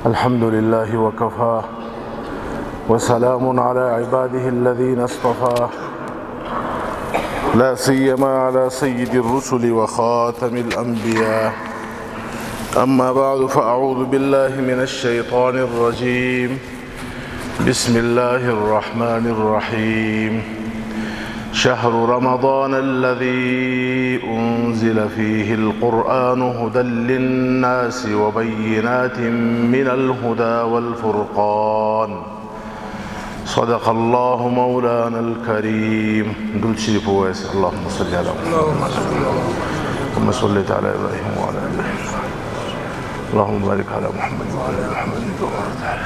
الحمد لله وكفى، وسلام على عباده الذين اصطفى، لا سيما على سيد الرسل وخاتم الأنبياء. أما بعد، فأعوذ بالله من الشيطان الرجيم. بسم الله الرحمن الرحيم. شهر رمضان الذي أنزل فيه القرآن هدى للناس وبينات من الهدى والفرقان. صدق الله مولانا الكريم. قلت شيء فويس. اللهم صل على محمد كما صليت على إبراهيم وعلى آل إبراهيم. اللهم بارك على محمد وعلى آل محمد كما باركت على.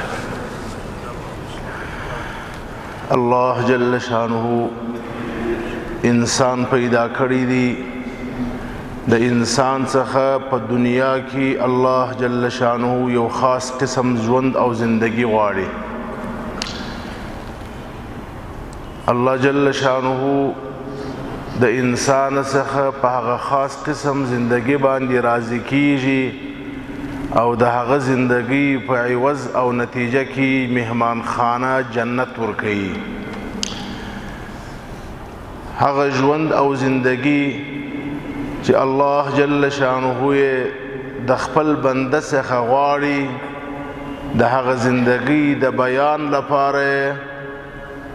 الله جل شانه انسان پیدا کړی دی. د انسان څخه په دنیا کې الله جل شانه یو خاص قسم ژوند او زندگی غواړي. الله جل شانه د انسان څخه په هغه خاص قسم زندگی باندې راضي کیږي او د هغه زندگی په عوض او نتیجه کې مهمان خانه جنت ورکوي. هغه ژوند او زندگی چې الله جل شانه یې د خپل بنده څخه غواړي، د هغه زندگی د بیان لپاره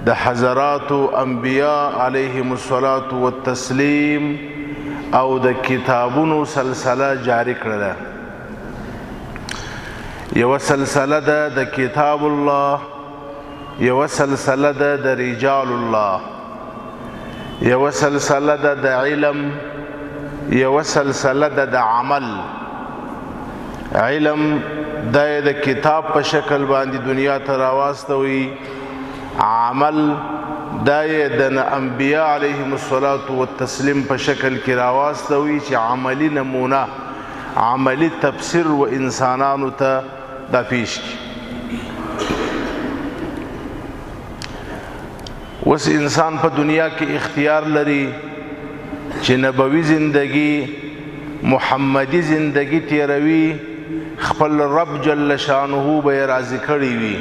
د حضرات انبیاء علیهم الصلاة والتسلیم او د کتابونو سلسله جاری کړله. یو سلسله ده د کتاب الله، یو سلسله ده د رجال الله، یو سلسله ده د علم، یو سلسله ده د عمل. علم د د کتاب په شکل باندې دنیا ته راواستوي، عمل د د انبیاء علیهم الصلاة والتسلیم په شکل کې راواستوي چې عملی نمونه، عملی تفسیر و انسانانو ته دا پیش کی. اوس انسان په دنیا کې اختیار لري چې نبوي زندگی، محمدي زندگی تیروي، خپل رب جل شانه به راضي کړی وي،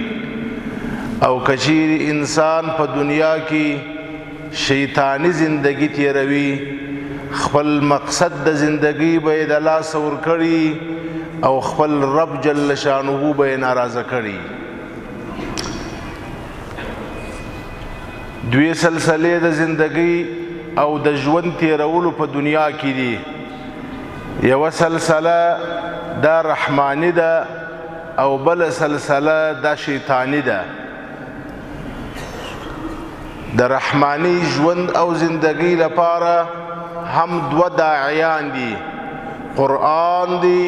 او کچیر انسان په دنیا کې شیطانی زندگی تیروي، خپل مقصد د زندگی به د لاس ور کړی او خپل رب جل شانه به ناراضه کړي. دوی سلسله د زندگی او د ژوند تیرولو په دنیا کې دي. یو سلسله دا رحمانی ده او بل سلسله دا شیطانی ده. د رحمانی ژوند او زندگی لپاره هم دو داعیان دي: قرآن دی،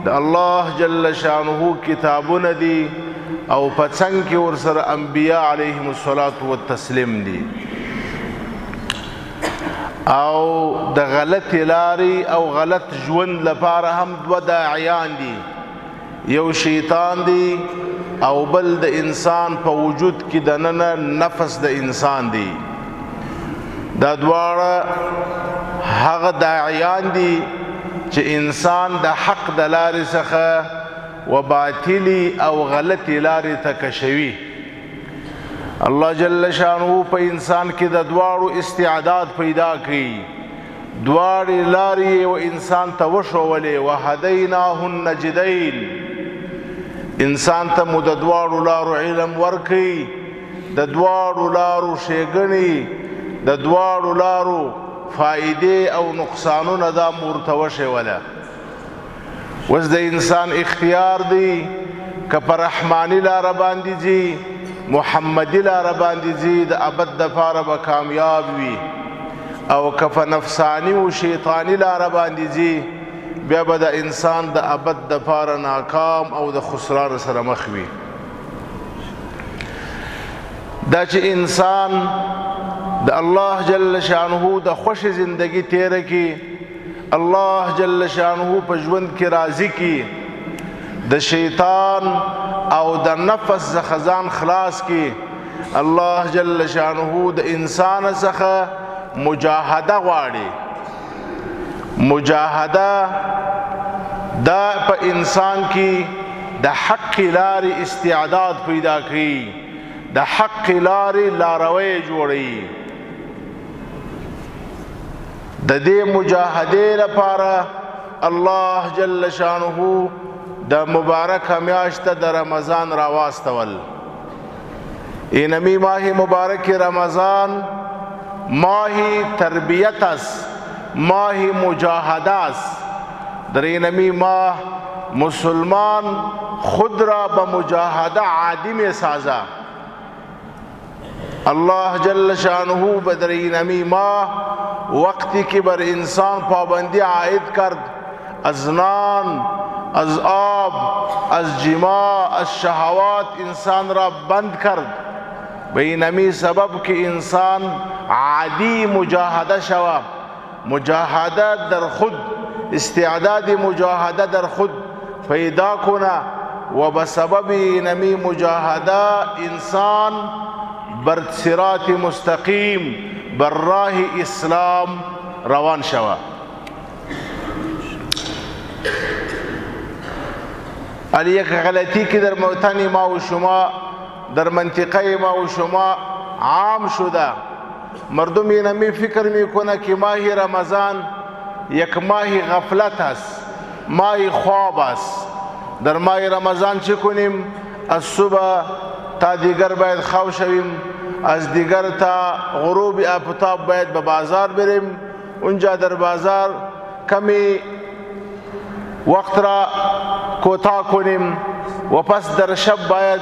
د الله جل شانه کتابونه دي، او په څنګ کې ورسره انبیاء علیهم الصلاة والتسلیم دي. او د غلط لاري او غلط ژوند لپاره هم دو داعیان دي: یو شیطان دی او بل د انسان په وجود کې دننه نفس د انسان دی. دا دواړه هغه داعیان دي چې انسان د حق د لارې څخه و باطلی او غلطی لارې ته کشوي. الله جل شانه په انسان کې د دواړو استعداد پیدا کړي، دواړې لارې و انسان ته وښولې. وهدیناه النجدین. انسان ته مو د دواړو لارو علم ورکړي، د دواړو لارو ښېګڼې، د دواړو لارو فائدې او نقصانونه دا مو ورته وښوله. اوس د انسان اختیار دی که په رحماني لاره باندې ځي، محمدي لاره باندې ځي، د ابد دپاره به کامیاب وي، او که په نفساني او شیطاني لاره باندې ځي، بیا به د انسان د ابد دپاره ناکام او د خسران سره مخ وي. دا چې انسان د الله جل شانه د خوش زندگی تیره کی، الله جل شانه په ژوند کې راضي کی، د شیطان او د نفس څخه ځان خلاص کی، الله جل شانه د انسان څخه مجاهده غواړي. مجاهده دا په انسان کې د حق لارې استعداد پیدا کوي، د حق لارې لاروی جوړي. د دې مجاهدې لپاره الله جل شانه د مبارک میاشت د رمضان راواستول. اینمی ماه مبارک رمضان ماه تربیت است، ماه مجاهده است. در اینمی ماه مسلمان خود را به مجاهده عادی می سازه. الله جل شانه به در اینمی ماه وقتی که بر انسان پابندی عائد کرد، از نان، از آب، از جماع، از شهوات انسان را بند کرد، به اینمی سبب که انسان عادی مجاهده شوه. مجاهده در خود، استعداد مجاهده در خود پیدا کنه و به سبب اینمی مجاهده انسان بر صراط مستقیم، بر راه اسلام روان شوه. علی یک غلطی که در موطن ما و شما، در منطقه ما و شما عام شده، مردم اینمی فکر میکنه که ماه رمضان یک ماه غفلت است، ماه خواب است. در ماه رمضان چه کنیم؟ از صبح تا دیگر باید خو شویم، از دیگر تا غروب آفتاب باید به بازار بریم، اونجا در بازار کمی وقت را کوتاه کنیم و پس در شب باید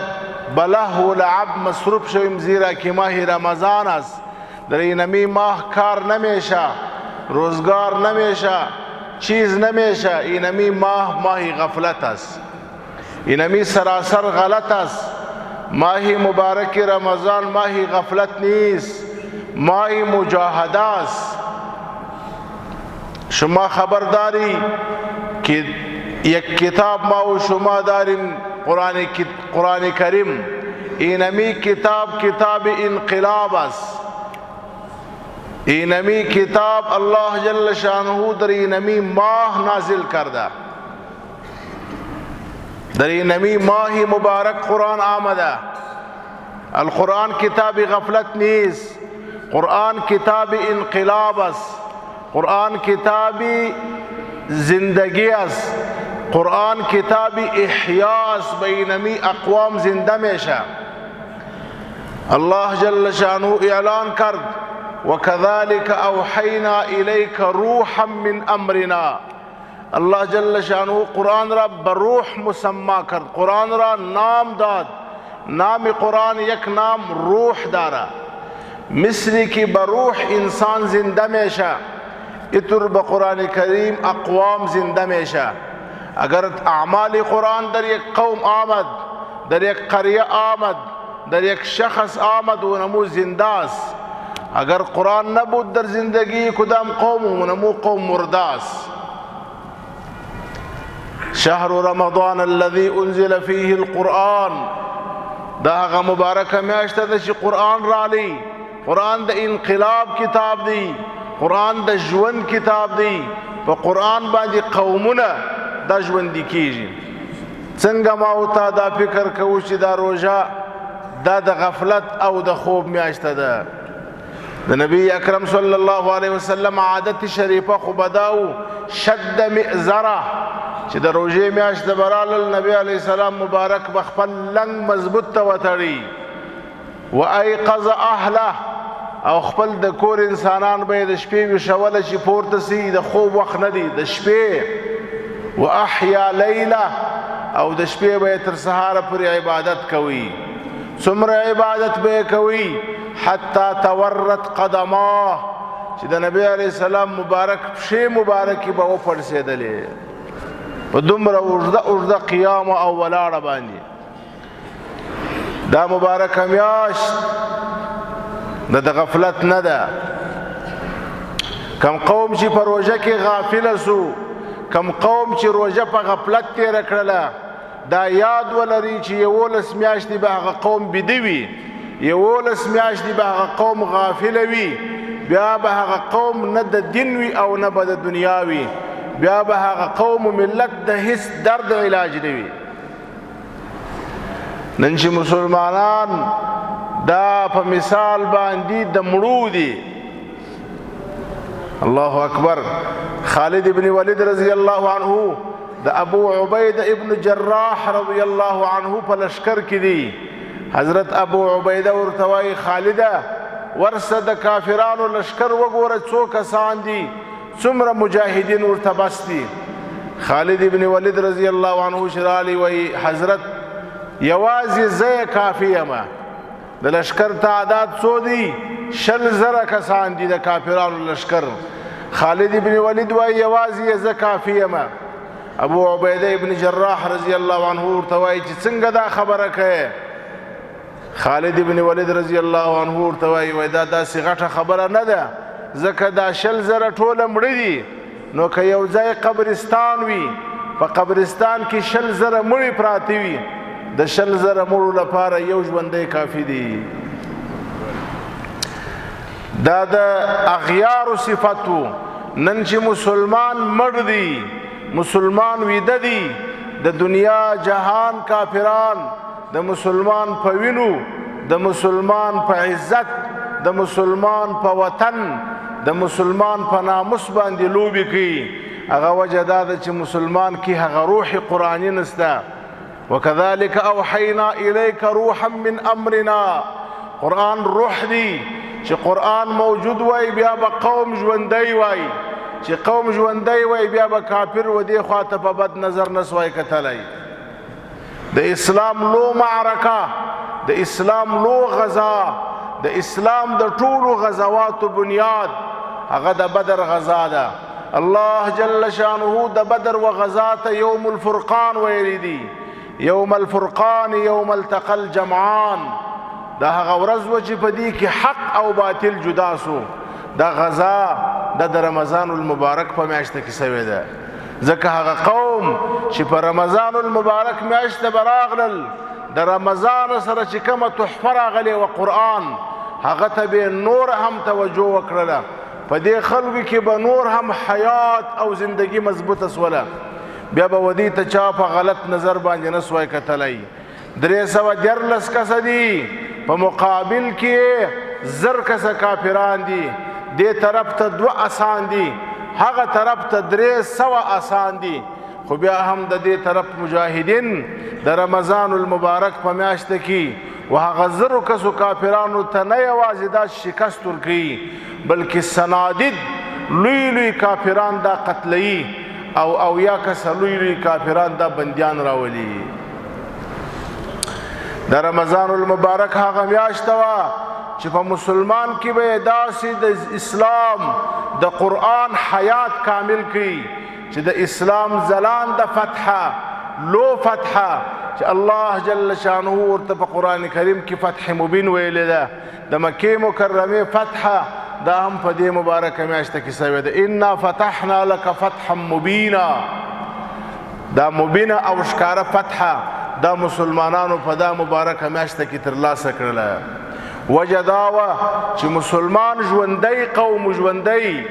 به لهو و لعب مصروف شویم، زیرا که ماه رمضان است. در اینمی ماه کار نمیشه، روزگار نمیشه، چیز نمیشه. اینمی ماه ماه غفلت است، اینمی سراسر غلط است. ماه مبارک رمضان ماه غفلت نیست، ماه مجاهده است. شما خبرداری که یک کتاب ما و شما داریم، قرآن کریم. اینمی کتاب کتاب انقلاب است. اینمی کتاب الله جل شانه در اینمی ماه نازل کرده. در اینمی ماه مبارک قرآن آمده. القرآن کتاب غفلت نیست، قرآن کتاب انقلاب است، قرآن کتاب زندگی است، قرآن کتاب احیاء است. بینمی اقوام زنده میشه. الله جل شانه اعلان کرد وكذلك اوحینا الیک روحا من امرنا. الله جل شانه قرآن را بروح مسما کرد، قرآن را نام داد. نام قرآن یک نام روح داره، مثلی که بروح انسان زنده میشه، اتر به قرآن کریم اقوام زنده میشه. اگر اعمال قرآن در یک قوم آمد، در یک قریه آمد، در یک شخص آمد، و نمو زنده است. اگر قرآن نبود در زندگی کدام قوم، و نمو قوم مرده است. شهر رمضان الذي انزل فيه القرآن، دا هغه مبارکه میاشت ده چې قرآن رالی. قرآن د انقلاب کتاب دی، قرآن د ژوند کتاب دی. په قرآن باندې قومونه دا ژوندي کیږي. څنګه ما او تا دا فکر کوو چې دا روژه دا د غفلت او د خوب میاشت ده؟ د نبی اکرم صلی الله علیه وسلم عادت شریفه خو بداو شد مئزره، چې د روژې میاشت د برال نبی علیه السلام مبارک به خپل لنګ مضبوط ته وتړي، و ایقظ اهله، او خپل د کور انسانان به یې د شپې ویښوله چې پورته سي، د خوب وخت نه دی، د شپې. و احیا لیله، او د شپې به یې تر سهاره پورې عبادت کوي. څومره عبادت به یې کوي؟ حتی تورت قدماه، چې د نبی علیه السلام مبارک پښې مبارکې به وپړسېدلې په دومره اوږده اوږده قیام او ولاړه باندې. دا مبارکه میاشت د غفلت نه ده. کم قوم چې په روژه کې غافله سو، کم قوم چې روژه په غفلت تېره کړله، دا یاد ولري چې 11 میاشتې به هغه قوم بیده وي، 11 میاشتې به هغه قوم غافله وي، بیا به هغه قوم نه د دین وي او نه به د دنیا وي، بیا به هغه قوم و ملت د هیڅ درد علاج نه وي. نن چې مسلمانان دا په مثال باندې د مړو دي. الله اکبر. خالد ابن ولید رضی الله عنه د ابو عبید ابن جراح رضی الله عنه په لشکر کې دی. حضرت ابو عبیده ورته وایي خالده ورسه د کافرانو لشکر وګوره څو کسان دي، څومره مجاهدین ورته بس دي. خالد ابن ولید رضی الله عنه شرالی وایي حضرت یوازې زه کافي یم. د لشکر تعداد څو دی؟ 20,000 کسان دي د کافرانو لشکر. خالد ابن ولید وایي یوازې زه کافي یم. ابو عبیده ابن جراح رضی الله عنه ورته وایي چې څنګه دا خبره کوې؟ خالد ابن ولید رضی الله عنه ورته وایي وایي دا داسې غټه خبره نه ده، ځکه دا 20,000 ټوله مړه دي، نو که یو ځای قبرستان وي، په قبرستان کې 20,000 مړي پراته وي، د 20,000 مړو لپاره یو ژوندی کافي دی. دا د اغیارو صفت وو. نن چې مسلمان مړ دی، مسلمان ویده دی، د دنیا جهان کافران د مسلمان په وینو، د مسلمان په عزت، د مسلمان په وطن، د مسلمان په ناموس باندې لوبې کوي. هغه وجه دا ده چې مسلمان کې هغه روح قرآني نسته. وكذلك اوحينا اليك روحا من امرنا. قرآن روح دی، چې قرآن موجود وای بیا به قوم ژوندی وای، چې قوم ژوندی وای بیا به کافر و دې خواته په بد نظر نسوای کتلی. د اسلام لو معرکه، د اسلام لو غزا، د اسلام د ټولو غزواتو بنیاد هغه د بدر غزا ده. الله جل شانه د بدر و غزا ته یوم الفرقان ویلی دی. یوم الفرقان یوم التقى الجمعان. دا هغه ورځ وه چې په دې کې حق او باطل جدا سو. دا غزا د رمضان المبارک په میاشت کې سوې ده، ځکه هغه قوم چې په رمضان المبارک میاشت به راغلل، د رمضان سره چې کومه تحفه راغلې وه قرآن، هغه ته به نور هم توجه وکړله. په دې خلکو کې به نور هم حیات او زندگی مضبوطه سوله. بیا به ودې ته چا په غلط نظر باندې نه سوای کتلی. 313 کسه دي، په مقابل کې 1,000 کسه کافران دي. دې طرف ته 2 اسان دي، هغه طرف ته 300 اسان دي. خو بیا هم د دې طرف مجاهدین د رمضان المبارک په میاشت کې و هغه 1,000 کسو کافرانو ته نه یوازې دا شکست ورکوي، بلکې صنادید لوی لوی کافران دا قتلوي او یا کسه لوی لوی کافران دا بندیان راولي. د رمضان المبارک هغه میاشت وه چې په مسلمان کې به یې داسې د اسلام د قرآن حیات کامل کړي چې د اسلام ځلان د فتحه لو فتحه چې الله جل شانه ورته په قرآن کریم کې فتح مبین ویلې ده. د مکې مکرمې فتحه دا هم په دې مبارکه میاشت کې سوې ده. انا فتحنا لک فتحا مبینا. دا مبینه او ښکاره فتحه دا مسلمانانو په دا مبارکه میاشت کې ترلاسه کړله. وجه دا وه چې مسلمان ژوندی قوم ژوندی.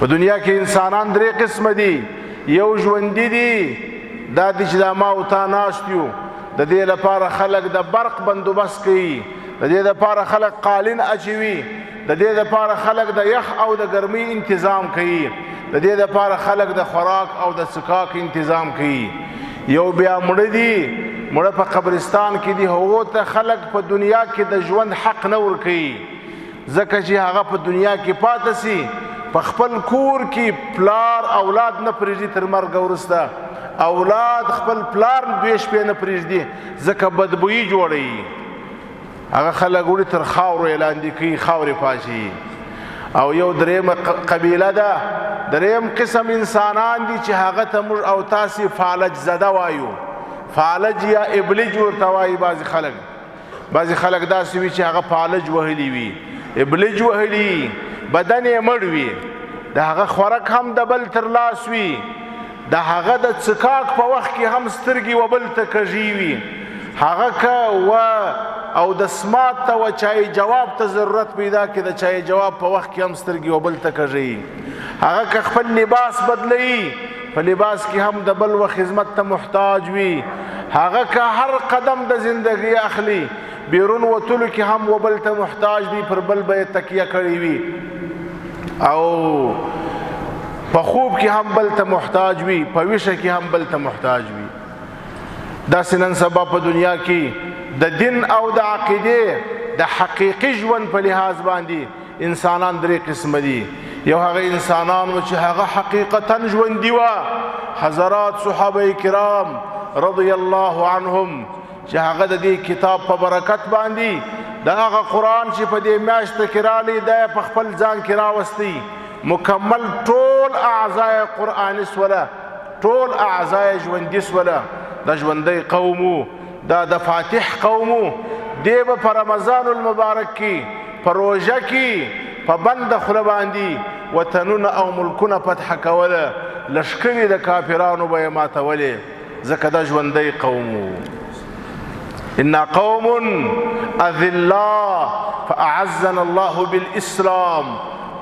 په دنیا کې انسانان درې قسمه دي. یو ژوندي دي، دا دي چې دا ما او تا ناست یو، د دې لپاره خلک د برق بندوبست کوي، د دې لپاره خلک قالین اچوي، د دې لپاره خلک د یخ او د ګرمۍ انتظام کوي، د دې لپاره خلک د خوراک او د څکاک انتظام کوي. یو بیا مړه دي، مړه په قبرستان کې دي، هغو ته خلک په دنیا کې د ژوند حق نه ورکوي، ځکه چې هغه په دنیا کې پاته سي، په خپل کور کې پلار اولاد نه پرېږدي تر مرګه وروسته، اولاد خپل پلار 2 شپې نه پرېږدي، ځکه بدبویي جوړوي. هغه خلک وړي تر خاورو یې لاندې کوي، خاورې پاشي. او یو درېیمه قبیله ده، درېیم قسم انسانان دي چې هغه ته موږ او تاسې فالج زده وایو. فالج یا ابلج ورته وایي بعضې خلک. بعضې خلک داسې وي چې هغه فالج وهلي وي، ابلج وهلي، بدن یې مړ وي، د هغه خوراک هم د بل تر لاس وي، د هغه د څکاک په وخت کې هم سترګې و بل ته کږې وي، هغه که و او د سمات ته و چای جواب ته ضرورت پیدا کړي، د چای جواب په وخت کې هم سترګې و بل ته کږي. هغه که خپل لباس بدلوي، په لباس کې هم د بل و خدمت ته محتاج وي. هغه که هر قدم د زندګۍ اخلي، بیرون وتلو کې هم وبل ته محتاج دی، پر بل به تکیه کړې وي، او په خوب کې هم بل ته محتاج وي، په ویښه کې هم بل ته محتاج وي. داسې نن سبا په دنیا کې د دین او د عقیدې د حقیقي ژوند په لحاظ باندې انسانان درې قسمه دي. یو هغه انسانان و چې هغه حقیقتا ژوندي وه، حضرات صحابه کرام رضی الله عنهم، چې هغه د دې کتاب په برکت باندې د هغه قرآن چې په دې میاشت کې رالی دا په خپل ځان کې راوستی، مکمل ټول اعضای قرآني سوله، ټول اعضای ژوندي سوله. د ژوندی قومو، دا د فاتح قومو، دی به په رمضان المبارک کې په روژه کې په بنده خوله باندې وطنونه او ملکونه فتح کوله، لښکرې د کافرانو به یې ماتولې، ځکه دا ژوندی قوم وو. انا قوم اذلا فاعزنا الله بالاسلام.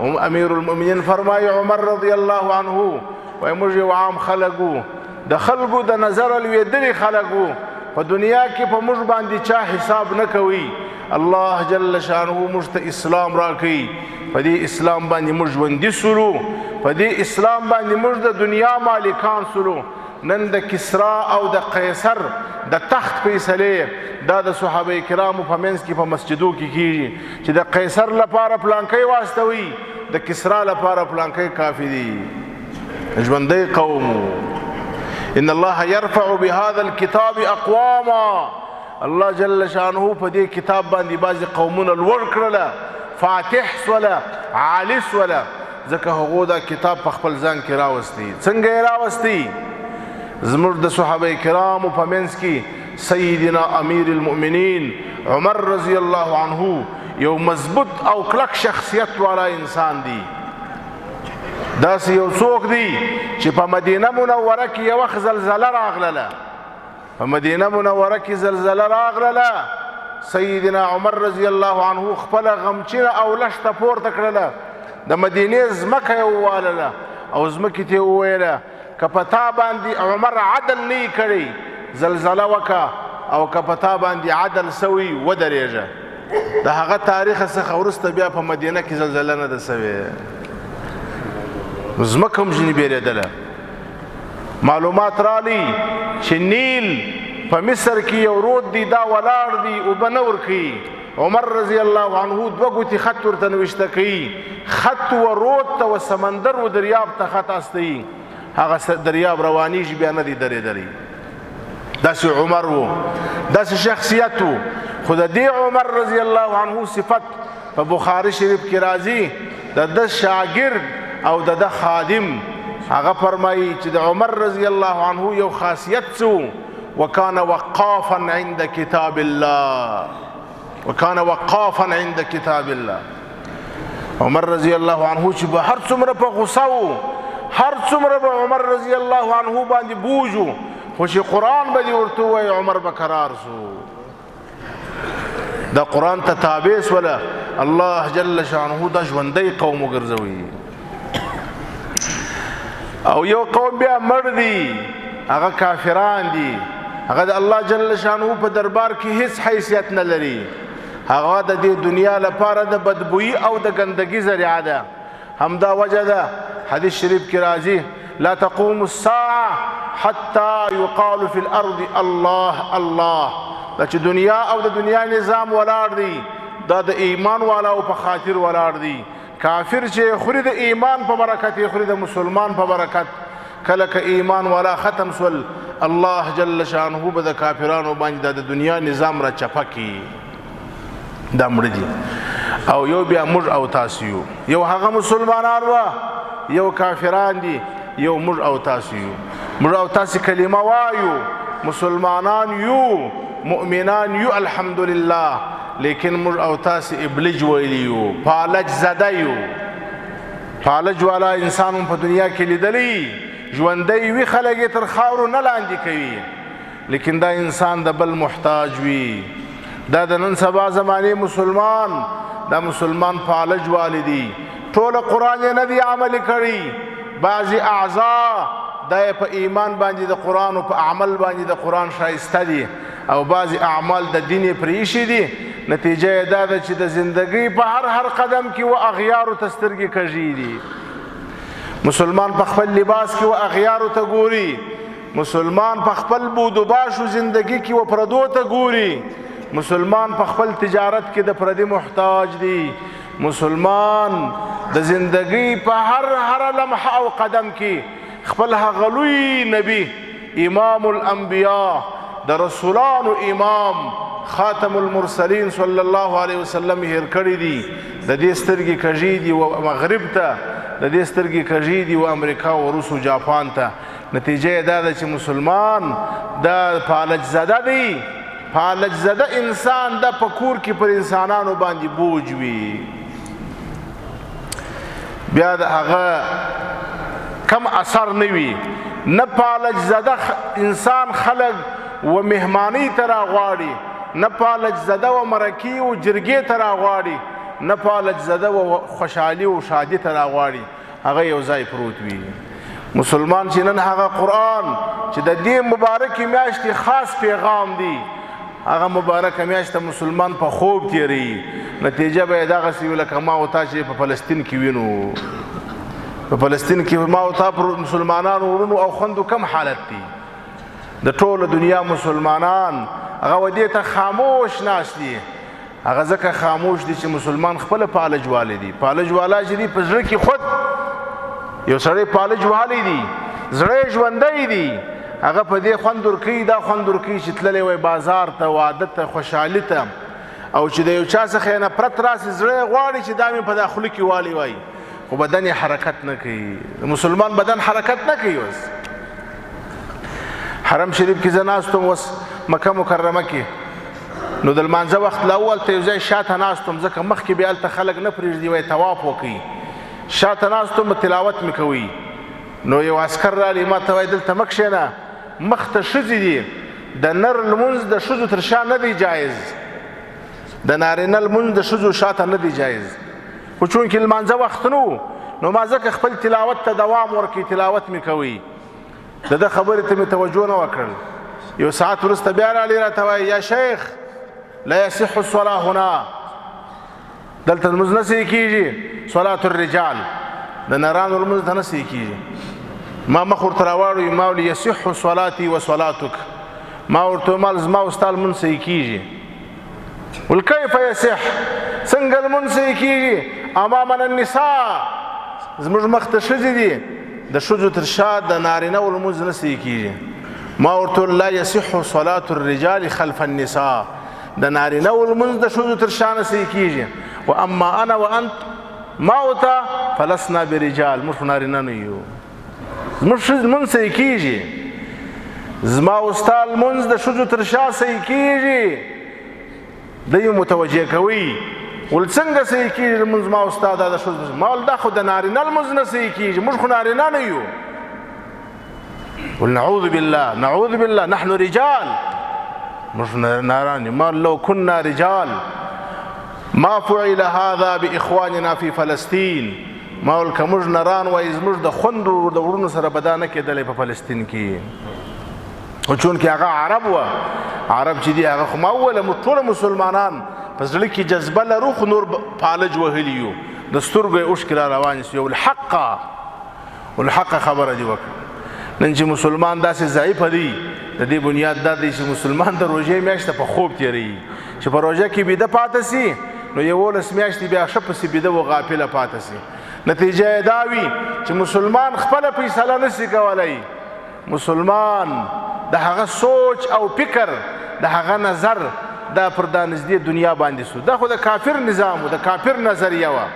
هم امیر المؤمنین فرمایي عمر رضی الله عنه، وایي موږ یو عام خلک وو، د خلکو د نظر لوېدلي خلک وو، په دنیا کې په موږ باندې چا حساب نه کوي، الله جل شانه موږ ته اسلام راکوي، په دې اسلام باندې موږ ژوندي سولو، په دې اسلام باندې موږ د دنیا مالکان سولو. نن د کسرا او د قیصر د تخت فیصلې دا د صحابه کرامو په منځ کې په مسجدو کې کیږي چې د قیصر لپاره پلانکی واستوي، د کسرا لپاره پلانکی کافي دی. ژوندی قوم. ان الله يرفع بهذا الكتاب اقواما. الله جل شانه په دې کتاب باندې بعضې قومونه لوړ کړله، فاتح سوله، عالي سوله، ځکه هغو دا کتاب په خپل ځان کې راوستی. څنګه یې راوستی؟ زموږ د صحابه کرامو په منځ کې سیدنا امیر المؤمنین عمر رضی الله عنه یو مضبوط او کلک شخصیت والا انسان دی. داسې یو څوک دی چې په مدینه منوره کې یو وخت زلزله راغلله، په مدینه منوره کې زلزله راغلله، سیدنا عمر رضی الله عنه خپله غمچینه او لښته پورته کړله، د مدینې ځمکه یې ووالله او ځمکې ته یې وویله که په تا باندې عمر عدل نه یي کړی زلزله وکړه، او که په تا باندې عدل سوی ودرېږه. د هغه تاریخ څخه وروسته بیا په مدینه کې زلزله نه ده سوې، ځمکه هم ځینې بېرېدله. معلومات رالی چې نیل په مصر کې یو رود دی، دا ولاړ دی، اوبه نه ورکوي. عمر رضی الله عنه دوه ګوتې خط ورته نوشته کوي، خط و رود ته و سمندر و دریاب ته خط استوي، هغه دریاب روانیږي بیا نه دی درېدلی. داسې عمر و، داسې شخصیت و. خو د دې عمر رضی الله عنه صفت په بخاري شریف کې راځي، د ده شاګرد او د ده خادم هغه فرمایي چې د عمر رضی الله عنه یو خاصیت څه و؟ وکان وقافا عند کتاب الله، وکان وقافا عند کتاب الله. عمر رضی الله عنه چې به هر څومره په غوسه و، هر څومره به عمر رضی الله عنه باندې بوج و، خو چې قرآن به دې ورته ووایي عمر به کرار سو. دا قرآن ته تابع سوله، الله جل شانه دا ژوندی قوم وګرځوي. او یو قوم بیا مړ دی، هغه کافران دي، هغه د الله جل شانه په دربار کې هیڅ حیثیت نه لري، هغه د دې دنیا لپاره د بدبویي او د ګندګي ذریعه ده. همدا وجه ده حدیث شریف کې راځي لا تقوم الساعة حتى يقال في الأرض الله الله. دا چې دنیا او د دنیا نظام ولاړ دی، دا د ایمان والاو په خاطر ولاړ دی. کافر چې خوري د ایمان په برکت یې خوري، د مسلمان په برکت. کله که ایمان والا ختم سول، الله جل شانه به د کافرانو باندې دا د دنیا نظام را چپه کړي. دا مړه دي. او یو بیا موږ او تاسو یو، یو هغه مسلمانان وه، یو کافران دي، یو موږ او تاسو یو. موږ او تاسو کلمه وایو، مسلمانان یو، مؤمنان یو، الحمدلله، لیکن موږ او تاسو ابلج ویلی یو، پالج زده یو. پالج والا انسان هم په دنیا کې لیدلی، ژوندی وي، خلک یې تر خاورو نه لاندې کوي، لیکن دا انسان د بل محتاج وي. دا د نن سبا زمانې مسلمان، دا مسلمان پالج والي دي، ټول قرآن یې نه دی عملي کړی، بعضې اعضا دا په ایمان باندې د قرآن او په عمل باندې د قرآن ښایسته دي، او بعضې اعمال د دین یې پرې ایښي دي. نتیجه یې دا ده چې د زندګۍ په هر هر قدم کې و اغیارو ته سترګې کږې دي. مسلمان په خپل لباس کې و اغیارو ته ګوري، مسلمان په خپل بودوباشو زندگی کې و پردو ته ګوري، مسلمان په خپل تجارت کې د پردي محتاج دی. مسلمان د زندګۍ په هر هر لمحه او قدم کې خپل هغه لوی نبی، امام الانبیاء، د رسولانو امام، خاتم المرسلین صلی الله علیه وسلم هیر کړی دی. د دې سترګې کږې دي و مغرب ته، د دې سترګې کږې دي و امریکا و روس و جاپان ته. نتیجه یې دا ده چې مسلمان د فالج زده دی. فالج زده انسان د په کور کې پر انسانانو باندې بوج وي. بیا د هغه کم اثر نه وي. نه فالج زده انسان خلک و مهمانی ته راغواړي، نه فالج زده و مرکې و جرګې ته راغواړي، نه فالج زده و خوشحالي و شادي ته راغواړي. هغه یو ځای پروت وي. مسلمان چې نن هغه قرآن چې د دې مبارکې میاشتې خاص پیغام دی، هغه مبارکه میاشت مسلمان په خوب تیروي. نتیجه به یې دغسې وي لکه ما او تا چې په فلسطین کې وینو. په فلسطین کې ما او تا پر مسلمانانو وروڼو او خوندو کم حالت دی. د ټوله دنیا مسلمانان هغه و دې ته خاموش ناست دي. هغه ځکه خاموش دي چې مسلمان خپله پالج والی دي. پالج والا چې دي په زړه کې خود یو سړی پالج والی دی، زړه یې ژوندی دی، هغه په دې خوند ورکوي، دا خوند ورکوي چې تللی وای بازار ته، واده ته، خوشحالي ته، او چې د یو چا څخه یې نفرت راسي زړه یې غواړي چې دا مې په دا خوله کې والی وای، خو بدن یې حرکت نه کوي. مسلمان بدن حرکت نه کوي. اوس حرم شریف کې زه ناست وم، اوس مکه مکرمه کې، نو د لمانځه وخت لا و، هلته یو ځای شاته ناست وم، ځکه مخکې بیا هلته خلک نه پرېږدي وایي طواف وکړي. شاته ناست وم، تلاوت مې کوي. نو یو عسکر رالی ما ته وایي دلته مه کښېنه، مخته ښځې دي، د نر لمونځ د ښځو تر شا نه دی جایز، د نارینه لمونځ د ښځو شاته نه دی جایز. خو چونکې لمانځه وخت نه و، نو ما ځکه خپل تلاوت ته دوام ورکړي، تلاوت مې کوي. د ده خبرې ته مې توجه نه وکړل. یو ساعت وروسته بیا رالی راته وایي یا شیخ لا یصح الصلاة هنا، دلته لمونځ نه صحیح کېږي، صلاة الرجال، د نرانو لمونځ ته نه صحیح کېږي. ما مخ ورته راواړوي، ما ویل یصح صلاتي و صلاتک، ما ورته ویل زما او ستا لمونځ صحیح کېږي. ول کیف یصح، څنګه لمونځ صحیح کېږي؟ امامنا النساء، زموږ مخ ته ښځې دي، د ښځو تر شا د نارینه و لمونځ نه صحیح کېږي. ما ورته ویل لا یصح صلاة الرجال خلف النساء، د نارینه و لمونځ د ښځو تر شا نه صحیح کېږي. و اما انا وانت، ما او ته فلسنا برجال، موږ خو نارینه نه یو، زموږ ښځې لمونځ صحیح کېږي، زما او ستا لمونځ د ښځو تر شا صحیح کېږي. دی متوجه کوي ول څنګه صحیح کېږي لمونځ ما او ستا دا د ښځو؟ ما ول دا خو د نارینه لمونځ نه صحیح کېږي، موږ خو نارینه نه یو. ول نعوذ بالله نعوذ بالله نحن رجال، موږ ناران یو. ما لو كنا رجال ما فعل هذا باخواننا في فلسطين، ما ول که موږ نران وای زموږ د خوندو د وروڼو سره به دا نه کېدلی په فلسطین کې. خو چونکې هغه عرب وه، عرب چې دي هغه خو ما وویله موږ ټول مسلمانان په زړه کې جذبه لرو، خو نور پالج وهلي یو، د سترګو یې اوښکې را روانې سوې. والحقه والحقه خبره دې وکړه. نن چې مسلمان داسې ضعیفه دی، د دې بنیاد دا دی چې مسلمان د روژې میاشت په خوب تېروي، چې په روژه کې بیده پاته سي نو 11 میاشتې بیا ښه پسې بیده و غافله پاته سي. نتیجه یې دا وي چې مسلمان خپله فیصله نه سي کولی. مسلمان د هغه سوچ او فکر، د هغه نظر دا پر دا نږدې دنیا باندې سو. دا خو د کافر نظام و، د کافر نظریه وه.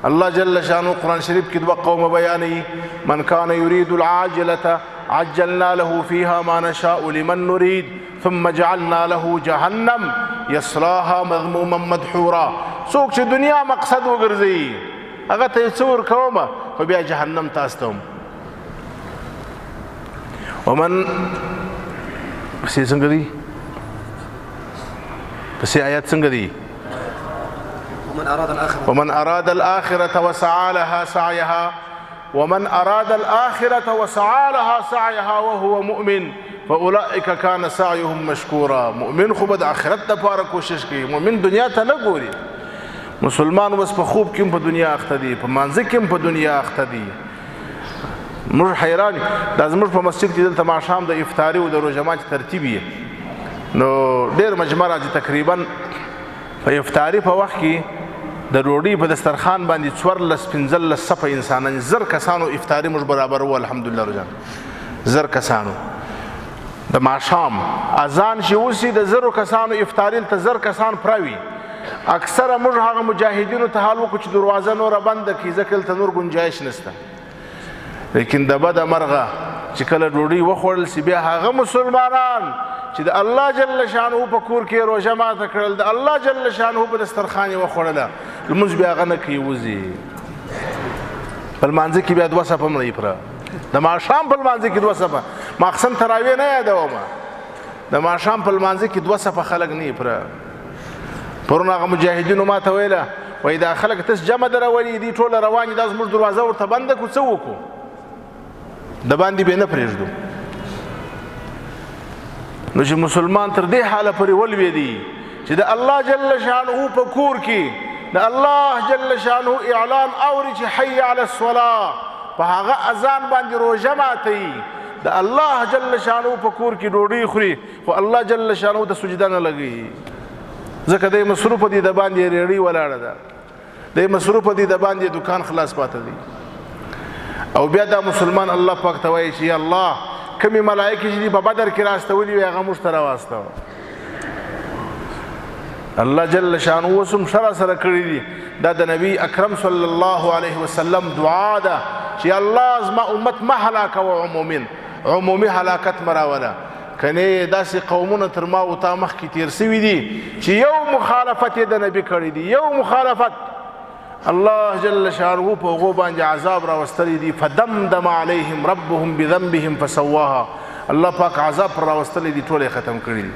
الله جل شانه قرآن شریف کې دوه قومه بیانوي، من کان یرید العاجلة عجلنا له فيها ما نشاء لمن نريد ثم جعلنا له جهنم يصلاها مذموما مدحورا. څوک چې دنیا مقصد وګرځي هغه ته یې څه ورکوم، خو بیا جهنم ته استوم. ومن پسې څنګه دی؟ پسې آیات څنګه دی؟ ومن أراد الآخرة ومن أراد الآخرة وسعى لها سعيها ومن اراد الاخرة وسعى لها سعيها وهو مؤمن فاولئک کان سعيهم مشکورا. مؤمن خو به د آخرت لپاره کوشش کوي، مؤمن دنیا ته نه ګوري. مسلمان اوس په خوب کې هم په دنیا اخته دی، په مانځه کې هم په دنیا اخته دی. موږ حیران، دا زموږ په مسجد کې دلته ماښام د افطاري او د روژه ماتي ترتیب یې، نو ډېر مجمع راځي. تقریبا په افطاري په وخت کې د ډوډۍ په دسترخوان باندې 14 15 صفه انسانان، 1000 کسانو افطاري موږ برابر وو، الحمدلله. روژه 1000 کسانو د ماښام اذان چې وسي د 1000 کسانو افطاري ته 1000 کسان پراوي. اکثره موږ هغه مجاهدینو ته حال وکړو چې دروازه نوره بنده کړي، ځکه دلته نور ګنجایش نشته. لیکن د بده مرغه چې کله ډوډۍ وخوړل سي، بیا هغه مسلمانان چې د الله جل شانه په کور کې روژه ماته کړل، د الله جل شانه په دسترخوان یې وخوړله، لمونځ بیا هغه نه کوي، وځي په لمانځه کې بیا دوه صفه هم نه پره. د ماښام په لمانځه کې دوه صفه، ماخصن تراویح نه یادوم، د ماښام په لمانځه کې دوه صفه خلک نه پره. پرون هغه مجاهدینو ما ته ویله، وایي دا خلک تس جمع درولي دي، ټوله روان دي، دا زموږ دروازه ورته بنده کړو، څه وکړو؟ د باندې به نه پرېږدو. نو چې مسلمان تر دې حاله پورې ولوېدي چې د الله جل شانه په کور کې د الله جل شانه اعلان اوري چې حي علی الصلاة، په هغه اذان باندې روژه ماتوي، د الله جل شانه په کور کې ډوډۍ خوري، خو الله جل شانه ته سجده نه لګوي، ځکه دی مصروف دی، د باندې ریړۍ ولاړه ده، دی مصروف دی، د باندې دکان خلاص پاته دی. او بیا دا مسلمان الله پاک ته وایي چې یا الله، کومې ملایکې چې په بدر کې راستولي وي هغه موږ ته راواستوه. الله جل شانه اوس هم ښه راسره کړي دي. دا د نبی اکرم صلی الله علیه وسلم دعا ده چې الله زما امت مه هلاکوه، عمومي هلاکت مه راوله. کنه داسې قومونه تر ما او تا مخکې تیر سوي دي چې یو مخالفت یې د نبي کړی دی، یو مخالفت الله جل شانه په هغو باندې عذاب راوستلی دی. فدمدم علیهم ربهم بذنبهم فسواها، الله پاک عذاب پر راوستلی دی، ټول یې ختم کړي دي.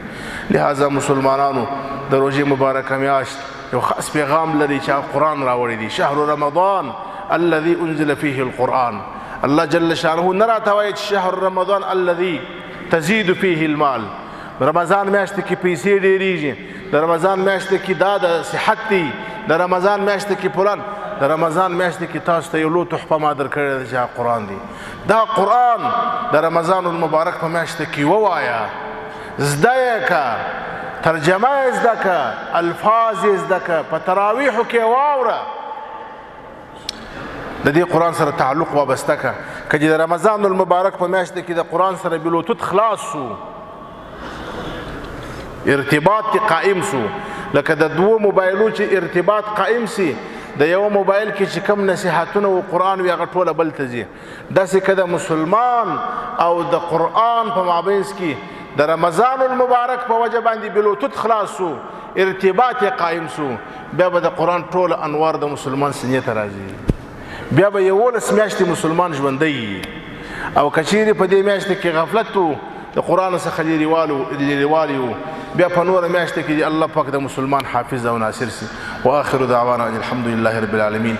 لهذا مسلمانانو د روژې مبارکه میاشت یو خاص پیغام لري چې قرآن راوړی دی، شهر رمضان الذي انزل فيه القرآن. الله جل شانه نه راته وایي چې شهر رمضان الذي تزيد فيه المال، رمضان میاشت کې پیسې ډېرېږي، د رمضان میاشت کې دا د صحت دی، د رمضان میاشت کې فلان، د رمضان میاشت کې تاسو ته یو لوی تحفه ما درکړې ده چې قرآن دی. دا قرآن د رمضان المبارک په میاشت کې ووایه، زده یې که، ترجمه یې زده که، الفاظ یې زده که، په تراویحو کې واوره، د دې قرآن سره تعلق وابسته که. که د رمضان المبارک په میاشت کې د قرآن سره بلوتوت خلاص سو، ارتباط تی قائم سو، لکه د دوو موبایلو چې ارتباط قائم سي، د یو موبایل کې چې کم نصیحتونه او قرآن وي هغه ټوله بل ته ځي. داسې که د مسلمان او د قرآن په مابینځ کې د رمضان المبارک په وجه باندې بلوتوت خلاص سو، ارتباط یې قائم سو، بیا به د قرآن ټول انوار د مسلمان سینې ته راځي، بیا به 11 میاشتې مسلمان ژوندی. او که چیرې په دې میاشت کې غفلت و، د قرآن څخه لیرېوالی و، بیا په نوره میاشت کې الله پاک د مسلمان حافظ او ناصر سي. واخر دعوانا ان الحمد لله رب العالمین.